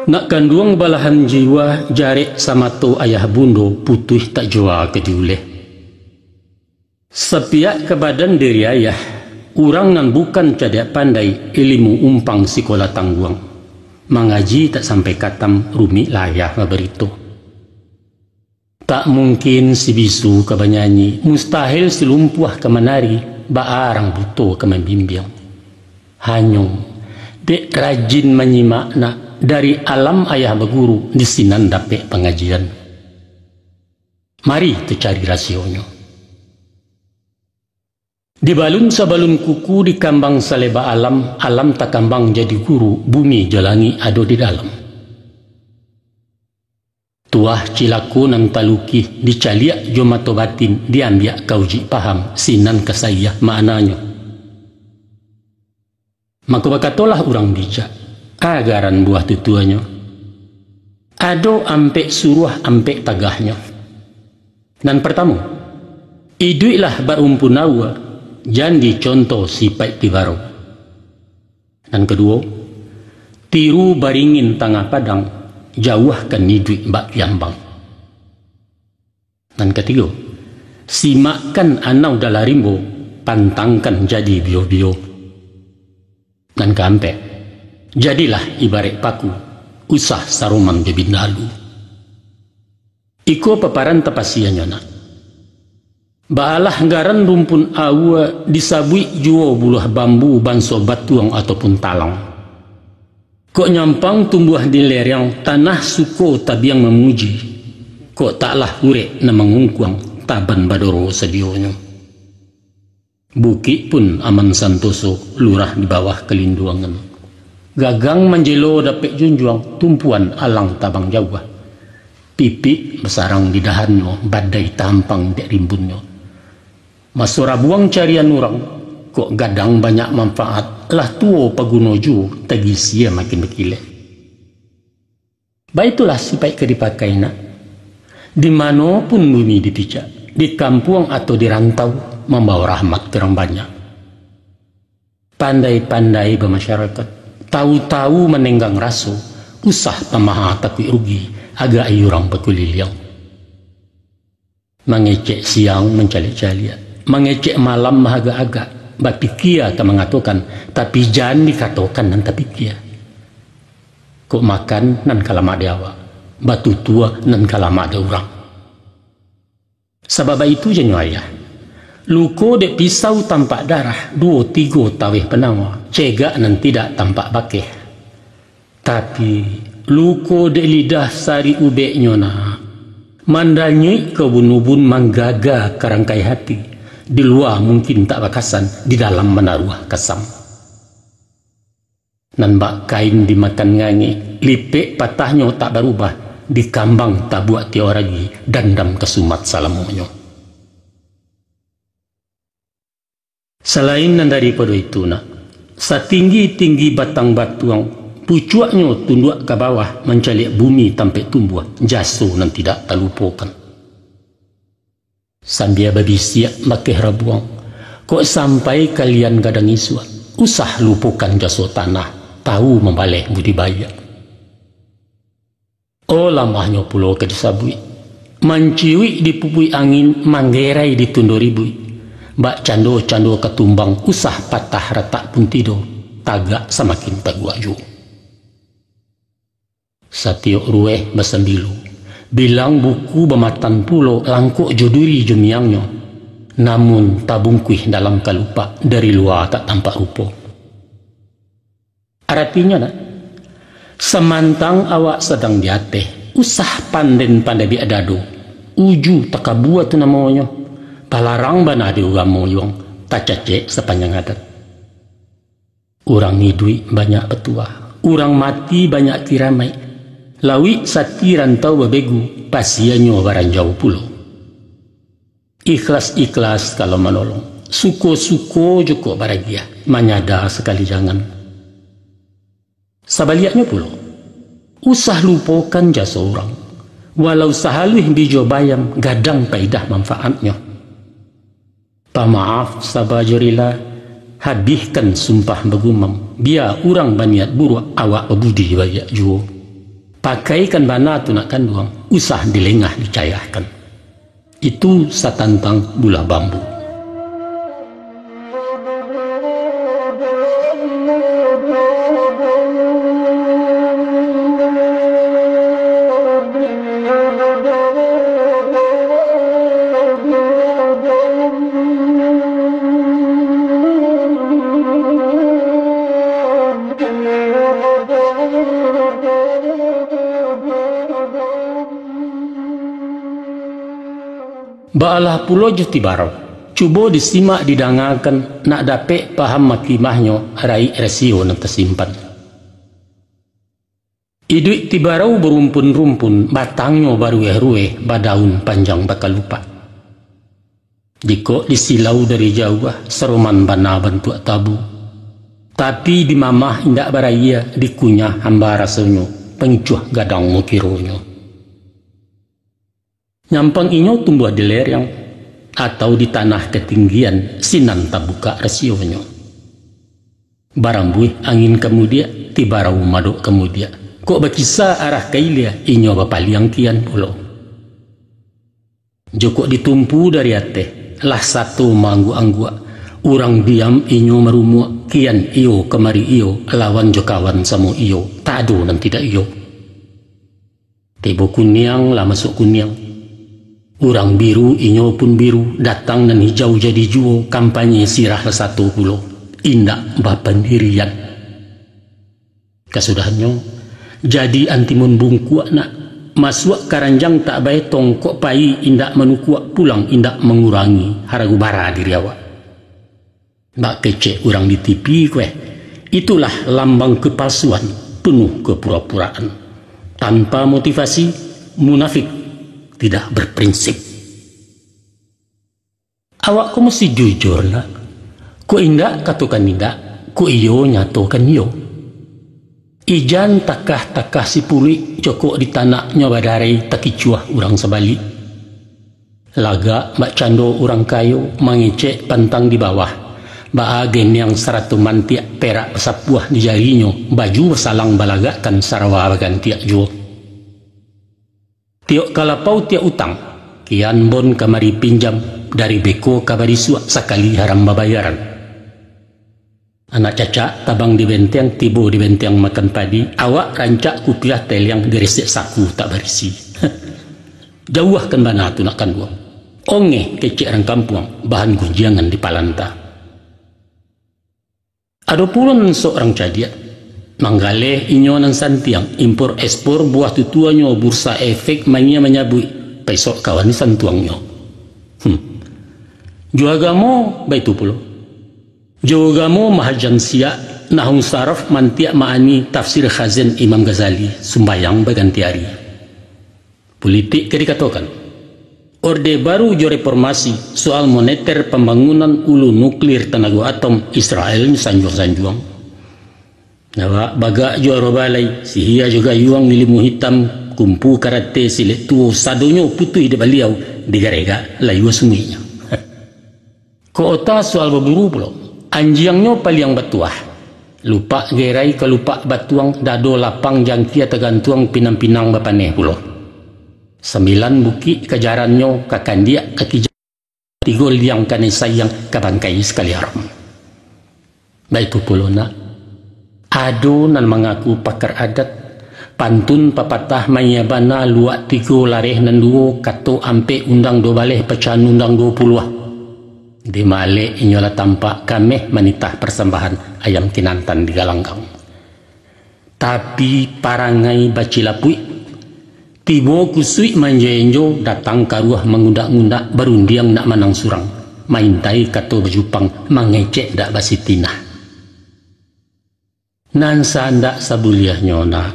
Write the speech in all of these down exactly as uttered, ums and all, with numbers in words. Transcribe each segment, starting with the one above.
Nak kanduang balahan jiwa, jarek samato ayah bundo, putuih tak jua ka diuleh. Sapiak ka badan diri ayah, urang nan bukan cadiak pandai, ilimu umpang sikola tangguang. Mangaji tak sampai katam, rumik lah ayah babarito. Tak mungkin si bisu ka banyanyi, mustahil si lumpuah ka manari, baa rang buto ka mambimbiang. Hanyo, dek rajin manyimak nak, dari alam ayah baguru, di sinan dapek pangajian. Mari tacari rasionyo. Dibalun sabalun kuku, dikambang saleba alam, alam takambang jadi guru, bumi jo langik ado di dalam. Tuah cilako nan talukih, dicaliak jo mato batin, diambiak ka ujuik paham, sinan ka saiah maknanyo. Mako bakatolah urang bijak, agaran buah tutuanyo, ado ampek suruah, ampek tagahnyo. Nan partamo, iduiklah barumpun aua, jan diconto sipaik tibarau. Nan kaduo, tiru baringin tangah padang, jauahkan iduik bak kiambang. Nan katigo, simakkan anau dalam rimbo, pantangkan jadi bio-bio. Nan kaampek, jadilah ibaraik paku, usah saroman jo bindalu. Iko paparan tapasianyo nak. Baalah garan rumpun aua, disabuik juo buluah bambu banso batuang ataupun talang. Kok nyampang tumbuah di lereng, tanah suko tabiang mamuji. Kok taklah urek nan mangungkuang, taban badoro sadionyo. Bukik pun aman santoso, lurah di bawah kalinduangan. Gagang manjelo dapek junjuang, tumpuan alang tabang jauah. Pipik basarang di dahannyo, badai tahampang dek rimbunnyo. Maso rabuang carian urang, kok gadang banyak manfaat, lah tuo paguno juo, tagisia makin bakilek. Baitulah sipaik ka dipakai nak. Di mano pun bumi dipijak, di kampuang atau di rantau, mambawa rahmat ka urang banyak. Pandai-pandai bamasyarakat, tahu-tahu manenggang raso, usah pamaha takuik rugi, agak-i urang bakuliliang. Mangecek siang mancaliak-caliak, mangecek malam maagak-agak, bapikia ka mangatokan, tapi jan dikatokan nan tapikia. Kok makan nan ka lamak di awak, batutua nan ka lamak di urang. Sabab baitu janyo ayah, luko dek pisau tampak darah, duo tigo taweh panawar, cegak nan tidak tampak bakeh. Tapi, luko dek lidah sarik ubeknyo nak, mandanyuik ka ubun-ubun, manggaga ka rangkai hati, di lua mungkin tak bakasan, di dalam manaruah kasam. Nan bak kain dimakan ngangek, lipek patahnyo tak barubah, dikambang tabuak tiok ragi, dandam ka sumat salamonyo. Salain nan daripado itu nak, satinggi-tinggi batang batuang, pucuaknyo tunduak ka bawah mancaliak bumi tampek tumbuah, jaso nan tidak talupokan. Sambia babisiak bakeh rabuang, kok sampai kalian gadang isuak, usah lupokan jaso tanah, tahu mambaleh budi baiak. Oh, lamahnyo pulo ka disabuik. Manciuik di pupuik angin, manggerai di tundo ribuik. Bak cando-cando katumbang, usah patah ratak pun tido, tagak samakin taguak juo. Satiok rueh basambilu, bilang buku bamatan pulo, langkok jo duri jo miangnyo. Namun tabungkuih dalam kalupak, dari lua tak tampak rupo. Aratinyo nak, samantang awak sadang di ateh, usah panden-panden biak dado, uju takabua tu namonyo, balarang bana di urang moyuang, tacacek sapanjang adat. Urang iduik banyak batuah, urang mati banyak kiramaik, lauik sati rantau babegu, pasianyo baranjau pulo. Ikhlas-ikhlas kalau manolong, suko-suko juo kok baragiah, manyada sakali jangan. Sabaliaknyo pulo, usah lupokan jaso urang, walau sahaluih bijo bayam, gadang paidah manfaatnyo. Pamaaf saba jo rila, habihkan sumpah bagumam, bia urang baniat buruak, awak babudi baiak juo. Pakaikan bana tu nak kanduang, usah dilengah dicayahkan. Itu satantang bulah bambu. Baalah pulo jo tibarau. Cubo disimak didangakan, nak dapek paham makimahnyo, raik rasio nan tasimpan. Iduik tibarau barumpun-rumpun, batangnyo barueh-rueh, badaun panjang bakalupak. Jikok disilau dari jauah, saroman bana bantuak tabu. Tapi dimamah indak baraia, dikunyah hamba rasonyo, pangicuah gadang mukironyo. Nyampang inyo tumbuah di lereng, atau di tanah katinggian, sinan tabukak rasionyo. Barambuih angin kamudiak, tibarau madok kamudiak. Kok bakisa arah ka ilia, inyo bapaliang kian pulo. Jokok ditumpu dari ateh, lah sato maangguak-angguak. Urang diam inyo marumuak, kian iyo kamari iyo, lawan jo kawan samo iyo, tak ado nan tidak iyo. Tibo kuniang lah masuak kuniang. Urang biru inyo pun biru, datang nan hijau jadi juo, kampanye sirah lah sato pulo. Indak bapandirian. Kasudahannyo, jadi antimun bungkuak nak. Masuak karanjang tak baetong, kok payi indak manukuak, pulang indak mangurangi harago bara diri awak. Bak kecek urang di T V ko eh, itulah lambang kepalsuan, penuh kepura-puraan. Tanpa motivasi, munafik, tidak berprinsip. Awak ko musti jujur nak. Kok indak, katokan indak. Kok iyo, nyatokan iyo. Ijan takah-takah sipuluik, jokok ditanaknyo badarai, takicuah urang sabalik. Lagak bak cando urang kayo, mangecek pantang di bawah. Baa geniang sarato mantiak, perak basapuah di jarinyo, baju basalang balagakkan, sarawa bagantiak juo. Tiok ka lapau tiok utang, kian bon kamari pinjam, dari beko ka barisuak, sakali haram babayaran. Anak cacak tabang di benteng, tibo di benteng makan padi, awak rancak kupiah teliang, diresek saku tak barisi. Jauahkan bana tu nak kanduang. Ongeh kecek rang kampuang, bahan gunjiangan di palanta. Ado pulo nan sok rang cadiak. Manggaleh inyo nan santiang, impor ekspor buah tutuanyo, bursa efek mania manyabuik, pesok kawan santuangnyo. Hmm. Jo agamo baitu pulo. Jo agamo mahajan siak, nahwu saraf mantiak maani, tafsir Khazin Imam Ghazali, sumbayang baganti ari. Pulitik ka dikatokan. Orde Baru jo reformasi, soal moneter, pambangunan, ulu nuklir, tanago atom, Israel sanjuang-sanjuang. Awak bagak jo arobalai, sihia jo gayuang, ilimu hitam, kumpu karate, silek tuo, sadonyo putuih dek baliau, digaregak layua sumuiknyo. Kok ota soal baburu pulo. Anjiangnyo paliang batuah. Lupak gerai ka lupak batuang, dado lapang jangkia tagantuang, pinang-pinang bapaneh pulo. Sambilan bukik kajarannyo, ka kandiak ka kijang, tigo liang kanai sayang, ka bangkai sakali haram. Baitu pulo nak. Ado nan mangaku pakar adat, pantun papatah maiya bana, luak tigo lareh nan duo, kato ampek undang duo baleh, pacahan undang duo puluah. Di malek inyo lah tampak, kameh manitah parsambahan, ayam kinantan di galanggang. Tapi parangai bacilapuik, tibo kusuik manjo-enjo, datang karuah mangundak-ngundak, barundiang nak manang surang, maintai kato bajupang, mangecek dak basitinah. Nan saandak sabuliahnyo nak.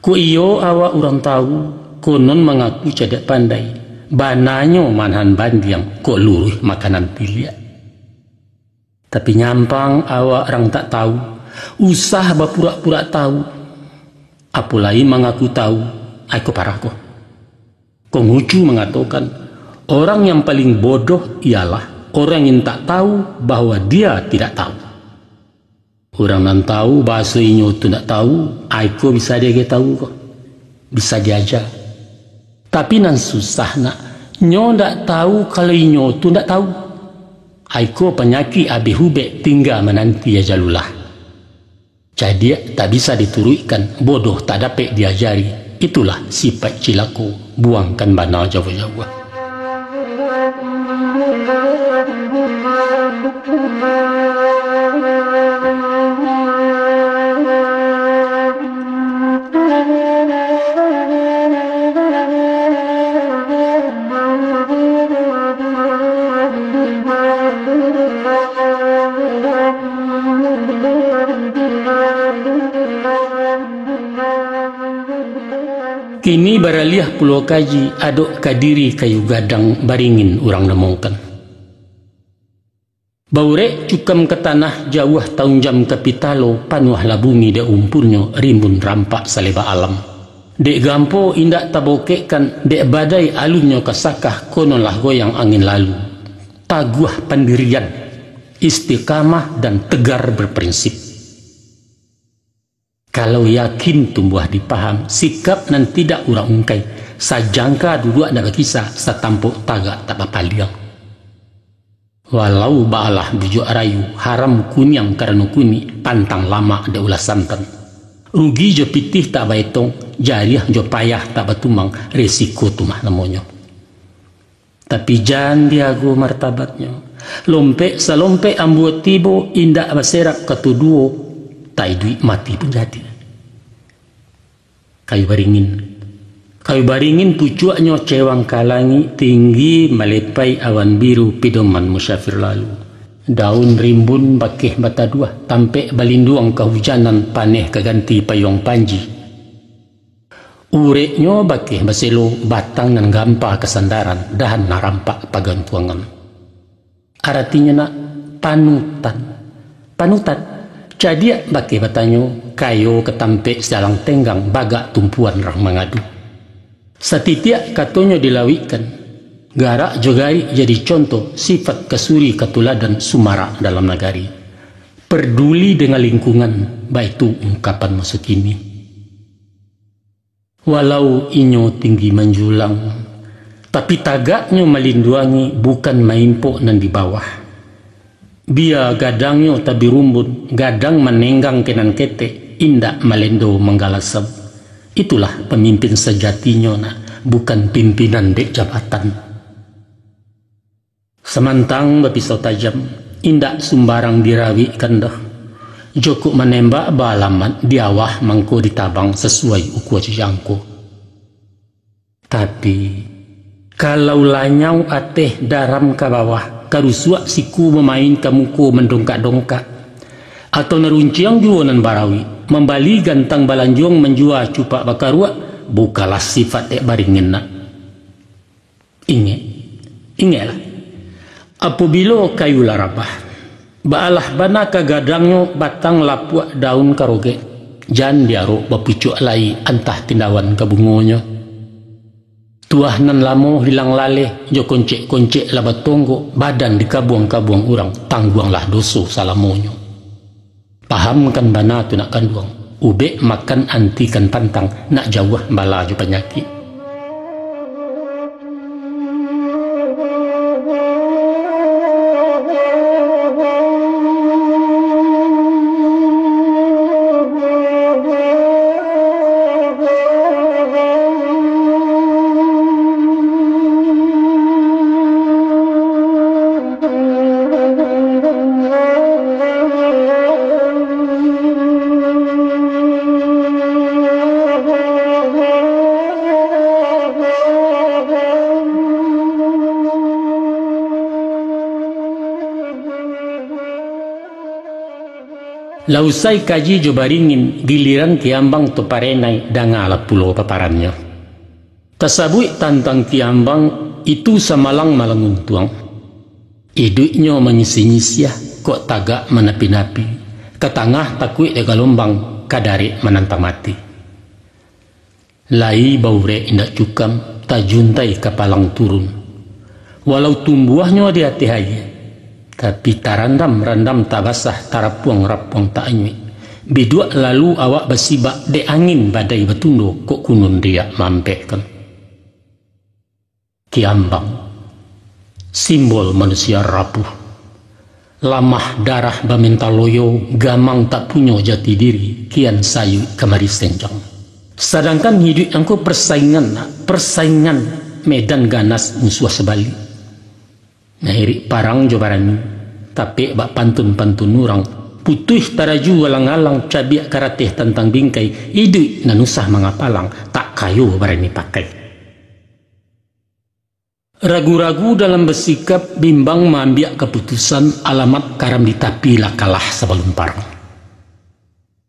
Kok iyo awak urang tawu, konon mangaku cadiak pandai, bananyo manahan bandiang, kok luruih makanan tiliak. Tapi nyampang awak rang tak tawu, usah bapurak-purak tawu, apo lai mangaku tawu, ai ko parah ko. Konghucu mangatokan, orang yang paling bodoh ialah orang yang tak tahu bahwa dia tidak tahu. Urang nan tahu bahaso inyo tu ndak tahu, ai ko bisa diagiah tahu ko. Bisa diaja. Tapi nan susah nak, nyo ndak tahu kalau inyo tu ndak tahu. Aiko panyakik abih ubek tingga mananti ajalulah. Cadiak tak bisa dituruikkan, bodoh tak dapek diajari. Itulah sipaik cilako, buangkan bana jauah-jauah. Kini baraliah pulo kaji, adok ka diri kayu gadang baringin urang namokan. Baurek cukam ka tanah, jauah taunjam ka pitalo, panuahlah bumi dek umpurnyo, rimbun rampak saleba alam. Dek gampo indak tabokekkan, dek badai alunnyo ka sakah, kononlah goyang angin lalu. Taguah pandirian, istiqamah dan tegar berprinsip. Kalau yakin tumbuah di paham, sikap nan tidak urang ungkai, sajangka duduak ndak bakisa, satampok tagak tak bapaliang. Walau baalah bujuak rayu, haram kuniang karano kunik, pantang lamak dek ulah santan. Rugi jo pitih tak baetong, jariah jo payah tak batumang, resiko tu mah namonyo. Tapi jan diago martabatnyo. Lompek salompek ambuo tibo, indak baserap kato duo, tak iduik mati pun jadi. Kayu baringin. Kayu baringin pucuaknyo cewang ka langik, tinggi malepai awan biru, pidoman musafir lalu. Daun rimbun bakeh bataduah, tampek balinduang kahujanan, paneh ka ganti payuang panji. Ureknyo bakeh baselo, batang nan gampa kasandaran, dahan nan rampak pagantuangan. Aratinyo nak panutan. Panutan, cadiak bakeh batanyo, kayo ka tampek sialang tenggang, bagak tumpuan rang mangadu. Satitiak katonyo dilawikkan, garak jo garik jadi contoh, sifat kasuri katuladan, sumarak dalam nagari. Parduli dengan lingkungan, baitu ungkapan maso kini. Walau inyo tinggi manjulang, tapi tagaknyo malinduangi, bukan maimpok nan di bawah. Bia gadangnyo tabirumbun, gadang manenggang ka nan ketek, indak malendo manggalasam. Itulah pamimpin sajatinyo nak, bukan pimpinan dek jabatan. Samantang bapisau tajam, indak sumbarang dirawikkan doh. Jokok manembak baalamat, di awah mangko ditabang, sasuai ukua jangko. Tapi, kalau lanyau ateh daram ka bawah, karusuak siku mamain ka muko mandongkak-dongkak, atau narunciang juo nan barawik, mambali gantang balanjuang, manjua cupak bakaruak, bukalah sifat dek baringin nak. Ingek, ingeklah, apobilo kayu lah rabah, baalah bana ka gadangnyo, batang lapuak daun ka rogek, jan diarok bapucuak lai, antah tindawan ka bungonyo. Tuah nan lamo hilang laleh, jo koncek-koncek lah batonggok, badan dikabuang-kabuang urang, tangguanglah doso salamonyo. Pahamkan bana tu nak kanduang, ubek makan antikan pantang, nak jauah bala jo panyakik. Lah usai kaji jo baringin, giliran Kiambang tu parenai, dangalah pulo paparannyo. Tasabuik tantang Kiambang, itu samalang malang untuang. Iduiknyo manyisih-nyisiah, kok tagak manapi-napi, ka tangah takuik dek galombang, ka darek manantang mati. Lai baurek indak cukam, tajuntai ka palang turun. Walau tumbuahnyo di ateh aia, tapi tarandam-randam tak basah, tarapuang-rapuang tak anyuik. Biduak lalu awak basibak, dek angin badai batundo, kok kunun riak maambekkan. Kiambang, simbol manusia rapuh. Lamah darah baminta loyo, gamang tak punyo jati diri, kian sayuik kamari senjang. Sadangkan hiduik angko persaingan, persaingan medan ganas musuah sabalik. Nairik parang jo barani, tapek bak pantun-pantun urang, putuih taraju alang-alang, cabiak karateh tantang bingkai, iduik nan usah mangapalang, tak kayo barani pakai. Ragu-ragu dalam basikap, bimbang maambiak kaputusan, alamat karam di tapi, lah kalah sabalun parang.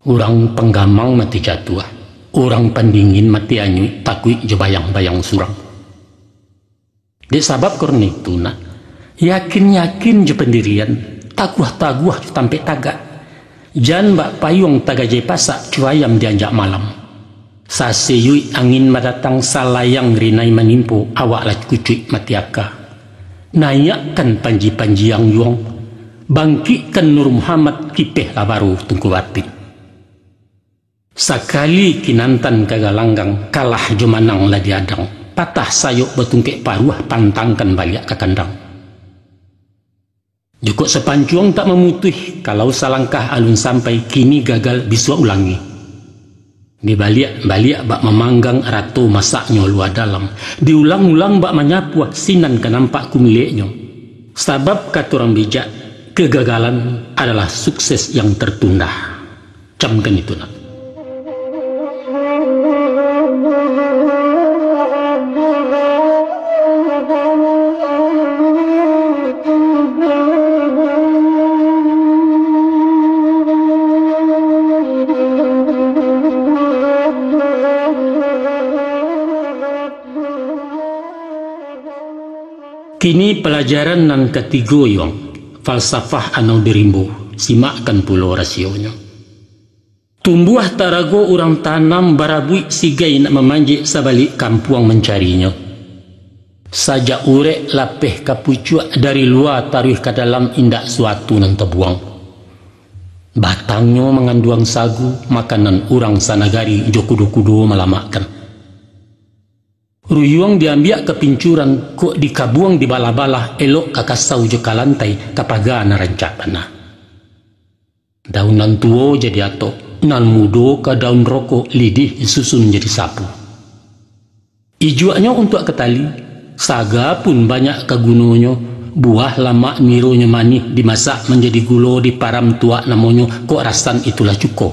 Urang panggamang mati jatuah, urang pandingin mati anyuik, takuik jo bayang-bayang surang. Dek sabab karano itu, nak, yakin-yakin jo pandirian, taguah-taguah jo tampek tagak. Jan bak payuang tagajai pasak, cuayam dianjak malam. Sasiyuik angin mandatang, salayang rinai manimpo, awak lah kucuik mati aka. Naiakkan panji-panji anjuang, bangkikkan Nur Muhammad, kipeh lah baru tungku batik. Sakali kinantan ka galanggang, kalah jo manang lah diadang, patah sayok batungkek paruah, pantangkan baliak ka kandang. Jukok sapancuang tak mamutuih, kalau salangkah alun sampai, kini gagal bisuak ulangi. Dibaliak-baliak bak mamanggang, rato masaknyo lua dalam, diulang-ulang bak manyapuah, sinan ka nampak kumileknyo. Sabab kato urang bijak, kegagalan adalah sukses yang tertunda. Camkan itu, nak. Kini palajaran nan katigo, Yuang, falsafah anau di rimbo, simakkan pulo rasionyo. Tumbuah tarago urang tanam, barabuik sigai nak mamanjek, sabalik kampuang mancarinyo. Sajak urek lapeh ka pucuak, dari lua taruih ka dalam, indak suatu nan tabuang. Batangnyo manganduang sagu, makanan urang sanagari, jo kudo-kudo malamakkan. Ruyuang diambiak ka pincuran, kok dikabuang dibalah-balah, elok ka kasau jo ka lantai, ka paga nan rancak bana. Daun nan tuo jadi atok, nan mudo ka daun rokok, lidih disusun jadi sapu. Ijuaknyo untuak ka tali, saga pun banyak ka gunonyo, buah lamak nironyo manih, dimasak manjadi gulo, diparam tuak namonyo, kok rasan itulah cuko.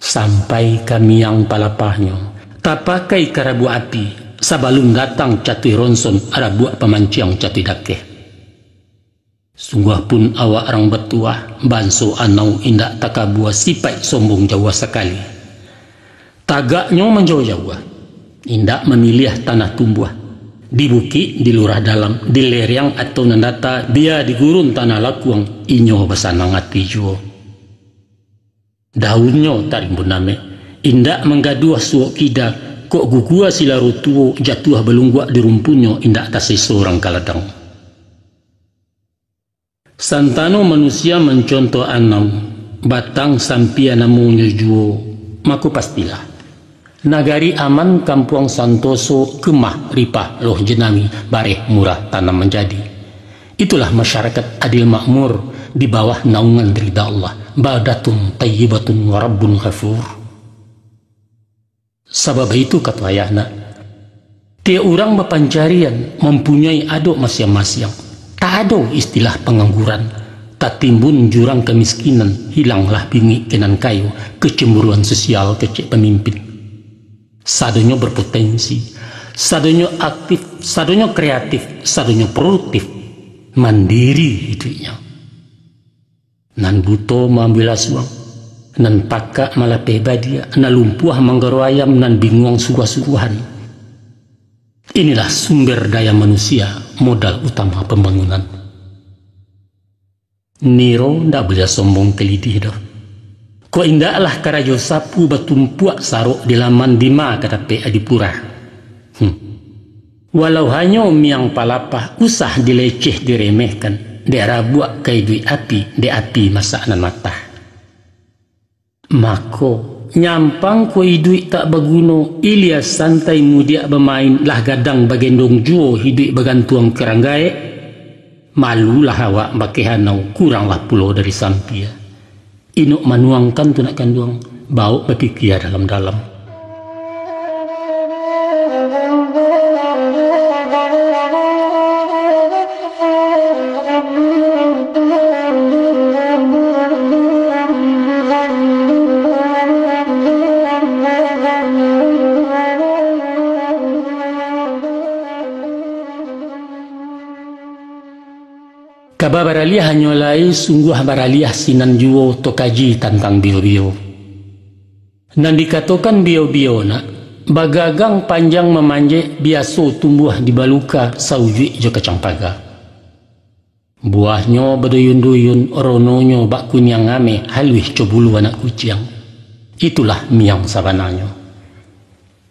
Sampai ka miang palapahnyo, tapakai ka rabuak api, sabalun datang catuih ronson, rabuak pamanciang catuih dakeh. Sungguah pun awak rang batuah, banso anau indak takabua, sipaik sombong jauah sakali. Tagaknyo manjauah-jauah, indak mamiliah tanah tumbuah. Di bukik, di lurah dalam, di lereang atau nan data, bia di gurun tanah lakuang, inyo basanang ati juo. Daunnyo tarimbun amek, indak manggaduah suok kida, kok gugua silaro tuo, jatuah balungguak di rumpunnyo, indak taseso rang ka ladang. Santano manusia mancontoh anau, batang sampia namonyo juo, mako pastilah, nagari aman, kampuang santoso, kemah ripah loh jenami, bareh murah tanam manjadi. Itulah masyarakat adil makmur di bawah naungan rida Allah, baldatun thayyibatun wa rabbun ghafur. Sabab itu kato ayah nak, tiok urang bapancarian, mampunyoi adok masiang-masiang. Tak ado istilah pangangguran, tatimbun jurang kamiskinan, hilanglah bingik ka nan kayo, kecemburuan sosial kecek pamimpin. Sadonyo berpotensi, sadonyo aktif, sadonyo kreatif, sadonyo produktif, mandiri iduiknyo. Nan buto maambiak asuang, nan pakak malapeh badiak, nan lumpuah manggaro ayam, nan binguang suguah-suguahan. Inilah sumber daya manusia, modal utama pambangunan. Niro ndak buliah sombong ka lidih doh. Kok indaklah karajo sapu batumpuak sarok di laman, dima ka dapek adipura. Hmm. Walau hanyo miang palapah, usah dileceh diremehkan, dek rabuak ka iduik api, dek api masak nan matah. Mako, nyampang ko iduik tak baguno, ilia santai mudiak bamain, lah gadang bagendong juo iduik bagantuang karang gaek. Malulah awak bakeh anau, kuranglah pulo dari sampia. Inok manuangkan tu nak kanduang, baok bapikia dalam-dalam. Kaba baraliah hanyo lai, sungguah baraliah sinan juo, tokaji tantang bio-bio. Nan dikatokan bio-bio nak, bagagang panjang mamanjek, biaso tumbuah di baluka, saujuik jo kacang paga. Buahnyo baduyun-duyun, rononyo bak kuniang ameh, haluih co bulu anak kuciang. Itulah miang sabananyo.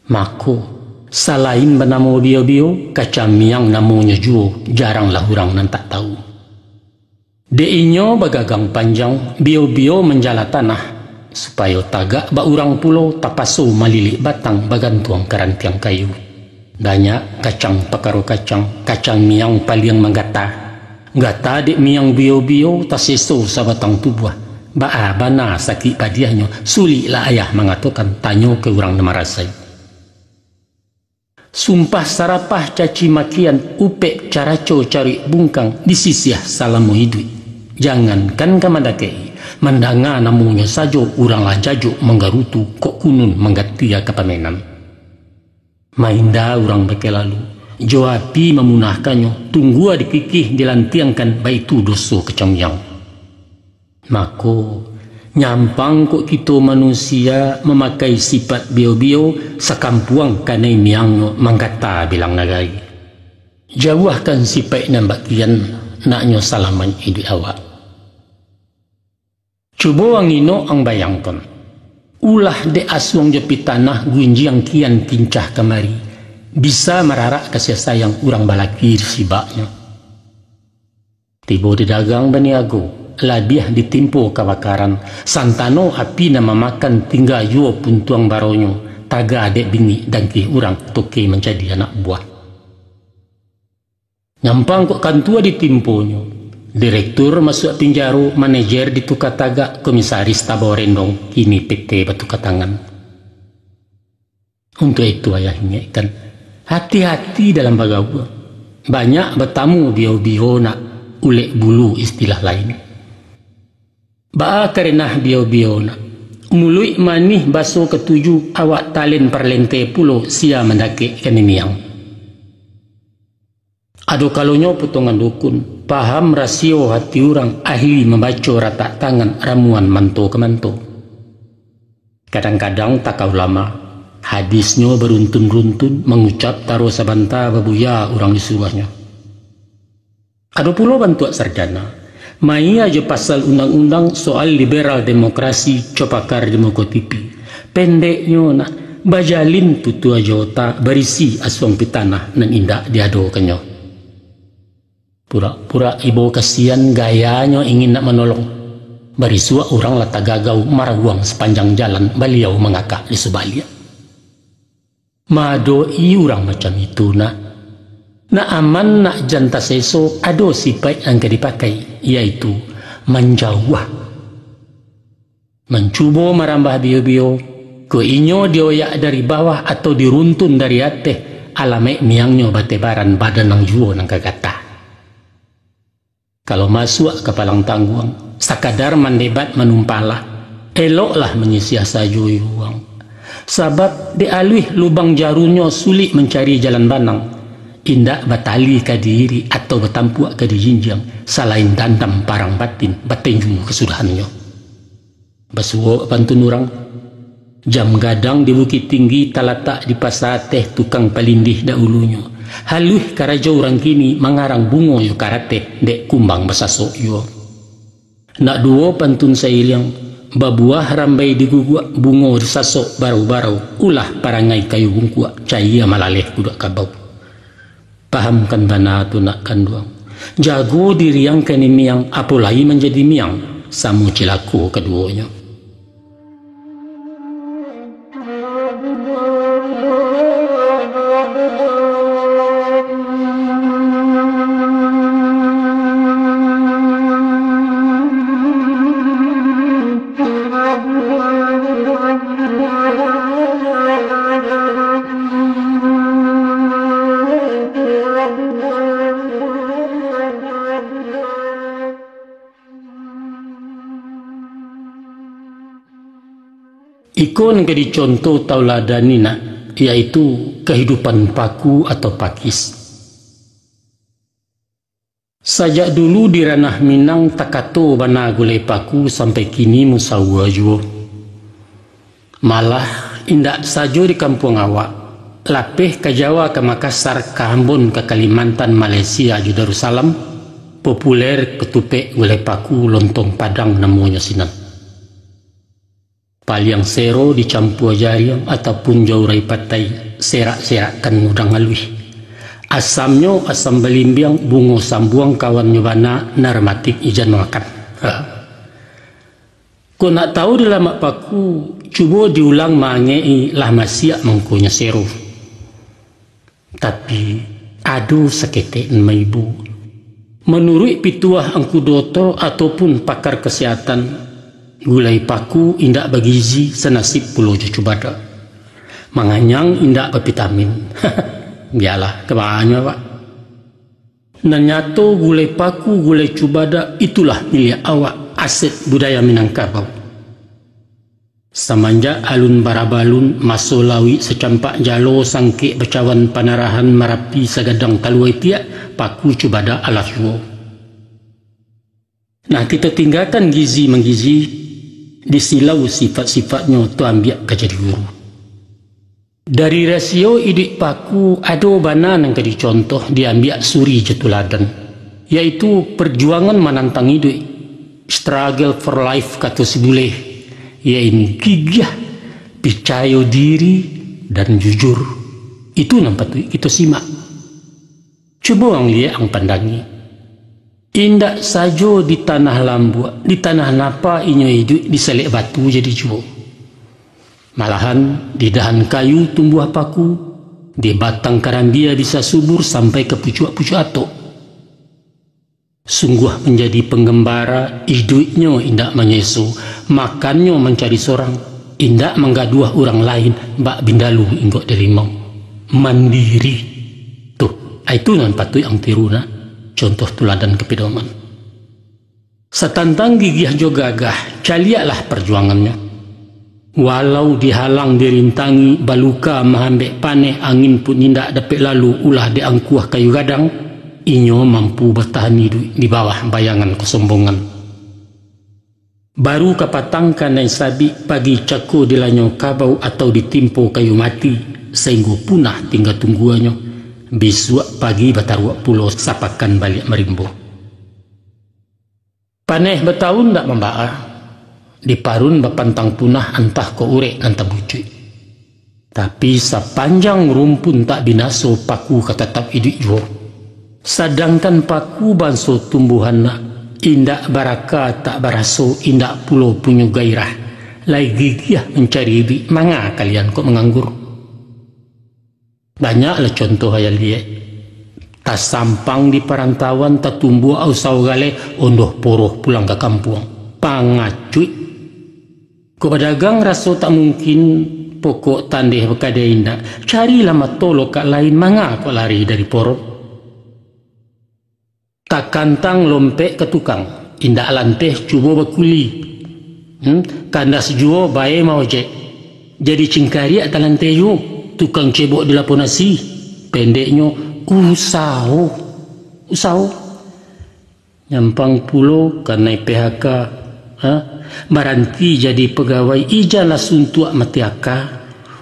Mako, salain banamo bio-bio, kacang miang namonyo juo, jaranglah urang nan tak tahu. Dek inyo bagagang panjang, bio-bio manjala tanah, supayo tagak bak urang pulo, tapaso malilik batang, bagantuang ka rantiang kayu. Banyak kacang pakaro kacang, kacang miang paliang manggata. Gata dek miang bio-bio, taseso sabatang tubuah. Baa bana sakik padiahnyo, suliklah ayah mangatokan, tanyo ka urang nan marasai. Sumpah sarapah caci makian, upek caraco caruik bungkang, disisiah salamo iduik. Jangankan ka mandakek-i, mandanga namonyo sajo, urang lah jajok manggarutu, kok kunun manggatia ka pamenan. Mainda urang bakeh lalu, jo api mamunahkannyo, tunggua dikikih dilantiangkan, baitu doso kacang miang. Mako, nyampang kok kito manusia mamakai sipaik bio-bio, sakampuang kanai miangnyo, manggata bilang nagari. Jauahkan sipaik nan bak kian, naknyo salamaik iduik awak. Cubo ang inok ang bayangkan, ulah dek asuang jo pitanah, gunjiang kian kincah kamari, bisa mararak kasiah sayang urang balaki di sibaknyo. Tibo di dagang baniago, labiah ditimpo kabakaran, santano api nan mamakan, tingga juo puntuang baronyo, taga dek bingik dangkih urang, toke manjadi anak buah. Nyampang kok kantua ditimponyo, direktur masuak pinjaro, manajer dituka tagak, komisaris tabao rendong, kini P T batuka tangan. Untuak itu ayah ingekkan, hati-hati dalam bagaua. Banyak batamu bio-bio nak, ulek bulu istilah lain. Baa karenah bio-bio nak, muluik manih baso katuju, awak talen parlente pulo, sia mandakek kanai miang. Ado kalonyo potongan dukun, paham rasio hati urang, ahli mambaco ratak tangan, ramuan manto ka manto. Kadang-kadang taka ulama, hadisnyo baruntun-runtun, mangucap taro sabanta babuya urang disuruahnyo. Ado pulo bantuak sarjana, maia jo pasal undang-undang soal liberal demokrasi, copakar di muko T V. Pendeknyo nak, bajalin tutua jo otak, barisi asuang pitanah nan indak diadokannyo. Purak-purak ibo kasian, gayanyo ingin nak manolong. Barisuak urang lah tagagau, marawuang sapanjang jalan, baliau mangakak di subaliak. Maadoki urang macam itu nak, nak aman, nak jan taseso, ado sipaik nan ka dipakai, yaitu manjauah. Mancubo marambah bio-bio, kok inyo dioyak dari bawah atau diruntun dari ateh, alamaik miangnyo batebaran, badan nan juo nan ka gatah. Kalau masuak ka palang tangguang, sakadar mandebat manumpahlah, eloklah manyisiah sajo iruang. Sabab dek aluih lubang jarunyo sulik mancari jalan banang, indak batali ka diirik atau batampuak ka dijinjiang, salain dandam parang batin, batinju kasudahannyo. Basuo pantun urang, jam gadang di Bukittinggi talatak di Pasa Ateh tukang palindih dahulunyo. Haluih karajo urang kini mangarang bungo jo karateh dek kumbang basasok juo. Nak duo pantun sairiang, babuah rambai diguguak, bungo disasok barau-barau, ulah parangai kayu bungkuak, cayia malaleh kuduak kabau. Pahamkan bana tu nak kanduang. Jago diri ang kanai miang, apo lai manjadi miang, samo cilako kaduonyo. Iko nan ka dicontoh tauladan ni nak, yaitu kahidupan paku atau pakis. Sajak dulu di ranah Minang takato bana gulai paku sampai kini musaua juo. Malah, indak sajo di kampuang awak, lapeh ka Jawa, ka Makassar, ka Ambon, ka Kalimantan, Malaysia, jo Darussalam, populer katupek gulai paku, lontong Padang namonyo sinan. Paliang sero dicampua jariang ataupun jo urai patai, serak-serakkan udang aluih. Asamnyo asam balimbiang, bungo sambuang kawannyo bana, narmatik ijan makan. Ha. Kok nak tahu di lamak paku, cubo diulang maangek-i, lah masiak mangkonyo sero. Tapi, ado saketek nan maibo. Manuruik pituah Angku Doto ataupun pakar kasihatan, gulai paku indak bagizi sanasib pulo jo cubadak. Manganyang indak bavitamin. Bialah, kabaanyo awak. Nan nyato, gulai paku, gulai cubadak, itulah miliak awak, aset budaya Minangkabau. Samanjak alun barabalun, maso lauik sacampak jalo, sangkek bacawan panarahan, Marapi sagadang talua itiak, paku cubadak alah juo. Nah, kito tinggakan gizi manggizi, disilau sifat-sifatnyo, tu ambiak ka jadi guru. Dari rasio iduik paku, ado bana nan ka dicontoh, diambiak suri jo tuladan, yaitu parjuangan manantang iduik, struggle for life, kato si buleh, yaitu gigiah, picayo diri, dan jujur. Itu nan patuik kito simak. Cubo ang liek, ang pandangi. Indak sajo di tanah lambuak, di tanah napa inyo iduik, di salek batu jadi juo. Malahan, di dahan kayu tumbuah paku, di batang karambia bisa subur sampai ka pucuak-pucuak atok. Sungguah manjadi panggambara, iduiknyo indak manyeso, makannyo mancari sorang, indak manggaduah urang lain, bak bindalu inggok di limau. Mandiri. Tuh, itu nan patuik ang tiru nak, contoh tuladan kapidoman. Satantang gigiah jo gagah, caliaklah parjuangannyo. Walau dihalang dirintangi, baluka maambek paneh, angin pun indak dapek lalu, ulah dek angkuah kayu gadang, inyo mampu batahan iduik di bawah bayangan kasombongan. Baru kapatang kanai sabik, pagi cako dilanyo kabau atau ditimpo kayu mati, sainggo punah tingga tungguanyo, bisuak pagi bataruak pulo, sapakan baliak marimbo. Paneh batahun ndak mambaa, diparun bapantang punah, antah kok urek nan tabucuik. Tapi, sapanjang rumpun tak binaso, paku ka tatap iduik juo. Sadangkan paku banso tumbuahan nak, indak baraka tak baraso, indak pulo punyo gairah, lai gigiah mancari iduik, manga kalian kok manganggur? Banyaklah contoh ayah liek. Tasampang di parantauan, tatumbuak usaho galeh, ondoh poroh pulang ka kampuang. Pangacuik. Kok badagang raso tak mungkin, pokok tandeh bakadai indak, carilah mato lokak lain, manga kok lari dari poroh. Takantang lompek ka tukang, indak lanteh cubo bakuli. Hmm, kandas juo bae maojek. Jadi cingkariak talanteh juo, tukang cebok di lapo nasi. Pendeknyo, usaho. Usaho. Nyampang pulo kanai P H K. Ha? Baranti jadi pagawai, ijanlah suntuak mati aka.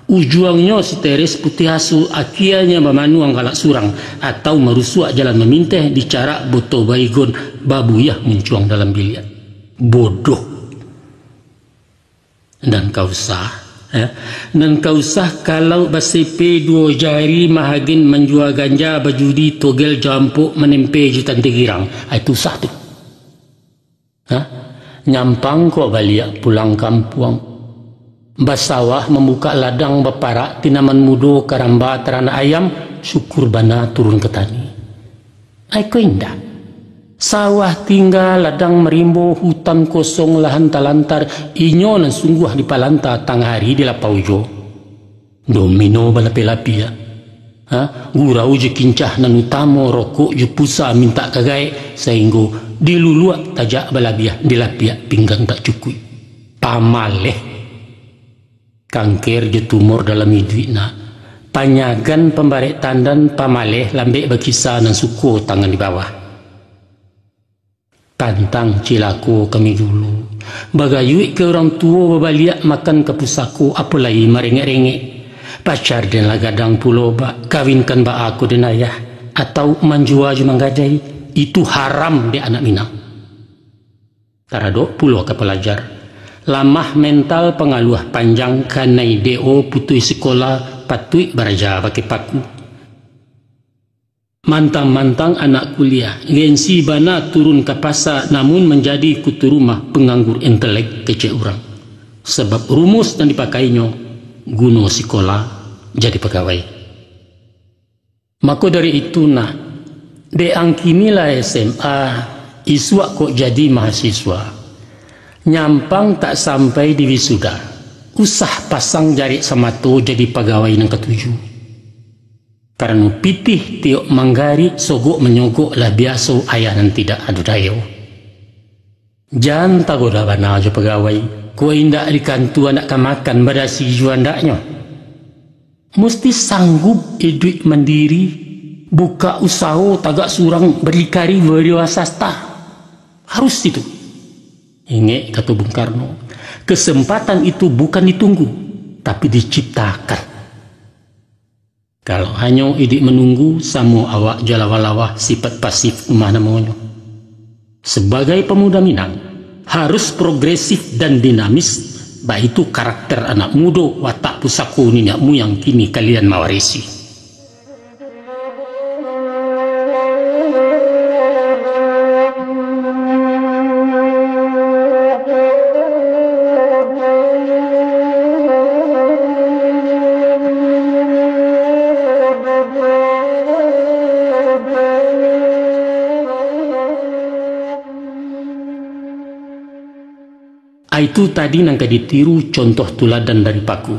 Ujuangnyo siteres putiah asu, akienyo bamanuang galak surang, atau marusuak jalan maminteh, dicarak boto Baygon, babuyah muncuang dalam biliak. Bodoh. Nan ka usah, ya. Nan ka usah kalau basipe duo jari, mahagen manjua ganja, bajudi, togel, jampuk, manempe jo tante girang. Ah, itu usah tu. Ha? Nyampang kok baliak pulang kampuang. Basawah, mambukak ladang, baparak tinaman mudo, karamba taranak ayam, syukur bana turun ka tani. Ai ko indak. Sawah tingga, ladang marimbo, hutan kosong, lahan talantar, inyo nan sungguah dipalanta, tangah ari dilapau juo. Domino balapia-lapia. Ha? Gurau jo kincah nan utamo, rokok jo pusa mintak ka gaek, sainggo diluluak tajak balabiah, dilapiak pinggan tak cukuik. Pamaleh. Kangker jo tumor dalam iduik nak, panyagan pambarek tandan, pamaleh lambek bakisa nan suko tangan di bawah. Pantang cilako kami dulu, bagayuik ka urang tuo, babaliak makan ka pusako, apo lai marengek-rengek. Pacar den lah gadang pulo, bak, kawinkan baa ko den ayah, atau manjua jo manggadai, itu haram dek anak Minang. Taradok pulo ka palajar, lamah mental, pangaluah panjang, kanai D O, putuih sikola, patuik baraja bakeh paku. Mantang-mantang anak kuliah, gengsi bana turun ka pasa, namun manjadi kutu rumah, panganggur intelek kecek urang. Sabab rumus nan dipakainyo, guno sikola jadi pagawai. Mako dari itu nak, dek ang kini lah S M A, isuak kok jadi mahasiswa. Nyampang tak sampai di wisuda, usah pasang jarek samato jadi pagawai nan katuju. Karano pitih tiok manggarik, sogok manyogok lah biaso, ayah nan tidak ado dayo. Jan tagoda bana jo pagawai, kok indak di kantua nak ka makan, badasi juo andaknyo. Musti sanggup iduik mandiri, buka usaho tagak surang, bardikari wiraswasta. Harus itu. Ingek kato Bung Karno, kesempatan itu bukan ditunggu, tapi diciptakan. Kalau hanyo iduik manunggu, samo awak jo lawah-lawah, sifat pasif tu mah namonyo. Sabagai pamuda Minang, harus progresif dan dinamis, baitu karakter anak mudo, watak pusako niniak muyang kini kalian mawarisi. Itu tadi nan ka ditiru, contoh tuladan dari paku.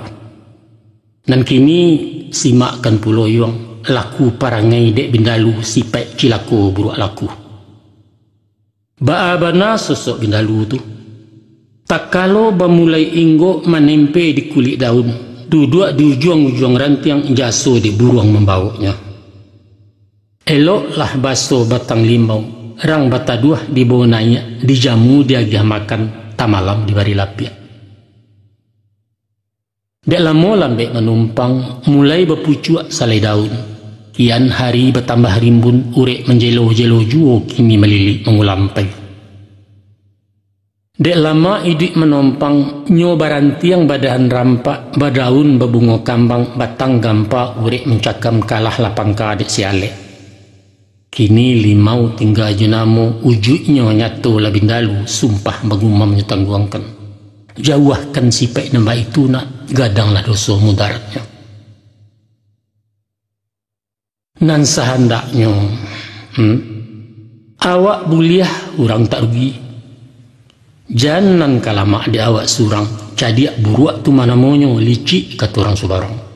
Nan kini, simakkan pulo yuang, laku parangai dek bindalu, sipaik cilako buruak laku. Baa bana sosok bindalu tu. Takalo bamulai inggok, manempe di kulik daun, duduak di ujuang-ujuang rantiang, jaso dek buruang mambawoknyo. Eloklah baso batang limau, rang bataduah dibawo naiak, dijamu diagiah makan, tamalam dibari lapiak. Dek lamo lambek manumpang, mulai bapucuak salai daun. Kian hari batambah rimbun, urek manjelo-jelo juo, kini malilik mangulampai. Dek lamo iduik manompang, nyo barantiang badahan rampak, badaun babungo kambang, batang gampa urek mancakam, kalah lah pangka dek si alek. Kini limau tingga jo namo, ujuiknyo nyato lah bindalu, sumpah bagumam nyo tangguangkan. Jauahkan sipaik nan baitu nak, gadanglah doso mudaratnyo. Nan sahandaknyo, hmm, awak buliah, urang tak rugi. Jan nan ka lamak dek awak surang, cadiak buruak tu mah namonyo, licik kato urang subarang.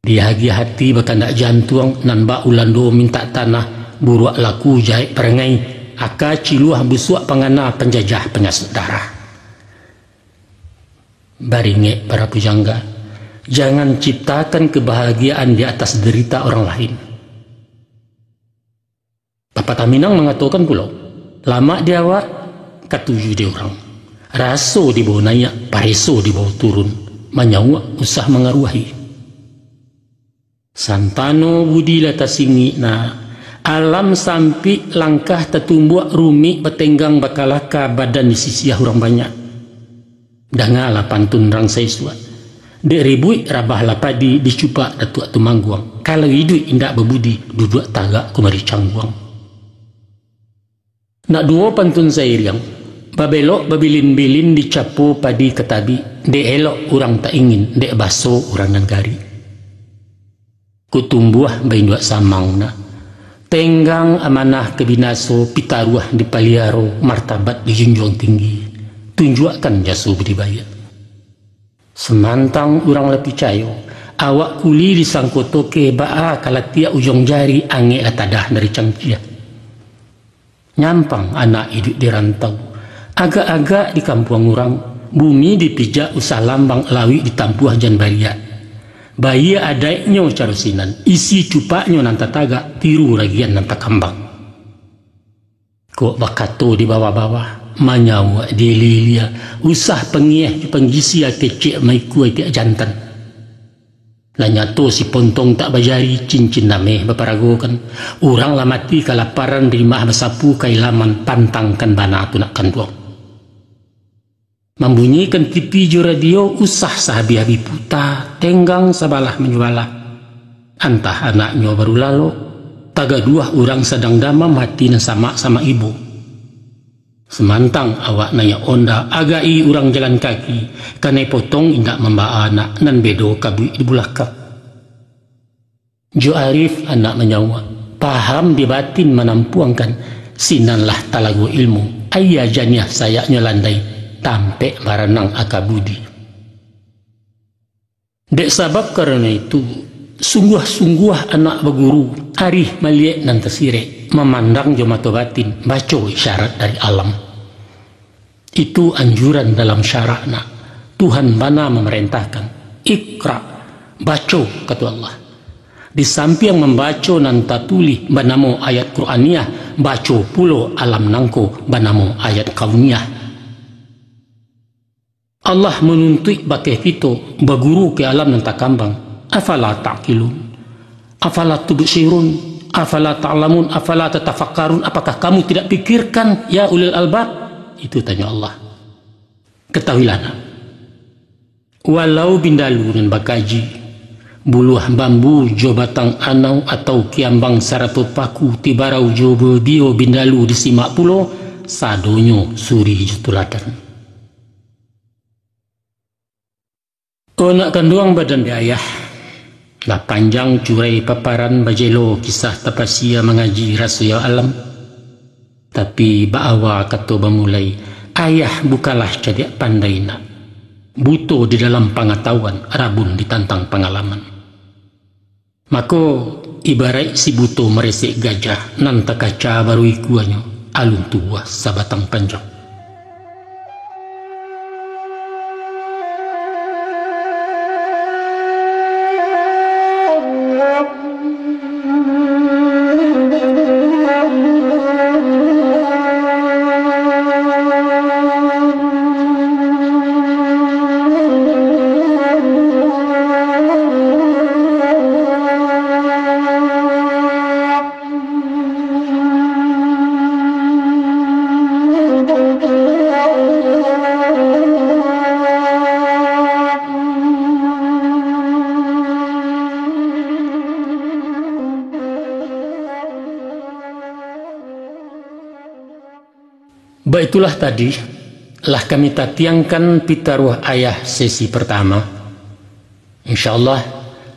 Diagiah ati bakandak jantuang, nan bak Ulando mintak tanah, buruak laku jahek parangai, aka ciluah busuak pangana, panjajah panyasek darah. Baringek para pujangga, jangan ciptakan kebahagiaan di atas derita orang lain. Papatah Minang mangatokan pulo, lamak di awak, katuju di urang. Raso dibawo naiak, pareso dibawo turun, manyauak usah mangaruahi. Santano budi lah tasingik nak, alam sampik, langkah tatumbuak, rumik batenggang bakalaka, badan disisiah urang banyak. Dangalah pantun rang saisuak. Dek ribuik rabahlah padi, dicupak Datuak Tumangguang. Kalau iduik indak babudi, duduak tagak kumari cangguang. Nak duo pantun sairiang, babelok babilin-bilin, dicapo padi ka tabik, dek elok urang tak ingin, dek baso urang nan garik. Kok tumbuah bainduak samang nak. Tenggang amanah ka binaso, pitaruah dipaliaro, martabat dijunjuang tinggi. Tunjuakkan jaso budi baiak. Samantang urang lah picayo, awak kuli disangko tokeh, baa ka latiak ujuang jari, angek lah tadah dari cangkia. Nyampang anak iduik di rantau, agak-agak di kampuang urang, Bumi dipijak usah lambang, lauik ditampuah jan bariak. Baiak adaiknyo caro sinan, isi cupaknyo nan tatagak, tiru ragian nan takambang. Kok bakato di bawah-bawah, manyauak di ilia-ilia, usah pangieh jo panggisia, kecek maikua itiak jantan. Lah nyato si pontong tak bajari, cincin ameh baparagokan. Urang lah mati kalaparan, rimah basapu kailaman, pantangkan bana tu nak kanduang. Mambunyikan T V jo radio, usah sahabih-habih puta, tenggang sabalah manyo balah. Antah anaknyo baru lalok, tagaduah urang sadang damam, hati nan samak-samak ibo. Samantang awak naiak onda, agai urang jalan kaki, kanai potong indak mambaa anak, nan bedo kabuik di bulakang. Jo arif anak manyauak, paham di batin manampuangkan, sinanlah talago ilmu, aia janiah sayaknyo landai, tampek baranang aka budi. Dek sabab karano itu, sungguah-sungguah anak baguru, arih maliek nan tasirek, mamandang jo mato batin, baco isyarat dari alam. Itu anjuran dalam syarak nak. Tuhan bana mamarentahkan, "Iqra, baco," kato Allah. Di sampiang mambaco nan tatulih banamo ayat Qur'aniyah, baco pulo alam nangko banamo ayat kauniyah. Allah manuntuik bakeh kito baguru ka alam nan takambang. Afala ta'qilun? Afala tubsirun? Afala ta'lamun? Afala tatafakkarun? Apakah kamu tidak pikirkan, ya ulil albab? Itu tanyo Allah. Katahuilah nak, walau bindalu nan bakaji, buluah bambu jo batang anau atau kiambang sarato paku, tibarau jo bobio bindalu disimak pulo, sadonyo suri jo tuladan. O nak kanduang badan di ayah, lah panjang curai paparan, bajelo kisah tapasia mangaji raso yo alam. Tapi baawa kato bamulai, ayah bukanlah cadiak pandai nak. Buto di dalam pangatahuan, rabun ditantang pangalaman. Mako, ibaraik si buto maresek gajah, nan takaca baru ikuanyo, alun tubuah sabatang panjang. Baitulah tadi, lah kami tatiangkan pitaruah ayah sesi partama. Insya Allah,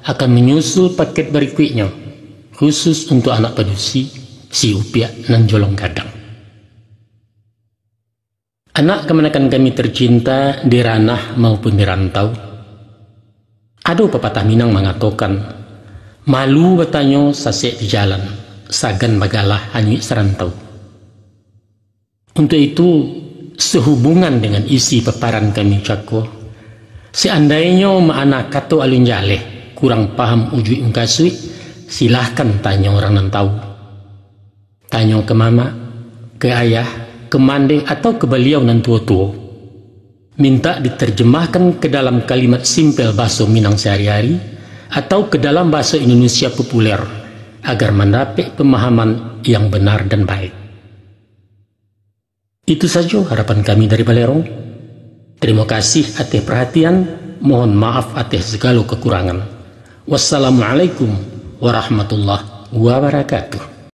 akan manyusul paket barikuiknyo, khusus untuak anak padusi, si Upiak nan jolong gadang. Anak kamanakan kami tercinta di ranah maupun di rantau, ado papatah Minang mangatokan, "Malu batanyo sasek di jalan, sagan bagalah anyuik sarantau." Untuak itu, sahubungan dengan isi paparan kami cako, seandainyo maana kato alun jaleh, kurang paham ujuik mukasuik, silahkan tanyo urang nan tahu. Tanyo ka mamak, ka ayah, ka mandeh, atau ka baliau nan tuo-tuo. Mintak diterjemahkan ka dalam kalimat simpel baso Minang sahari-hari, atau ka dalam baso Indonesia populer, agar mandapek pamahaman yang benar dan baik. Itu sajo harapan kami dari Balerong. Tarimo kasih ateh parhatian, mohon maaf ateh sagalo kakurangan. Wassalamualaikum warahmatullahi wabarakatuh.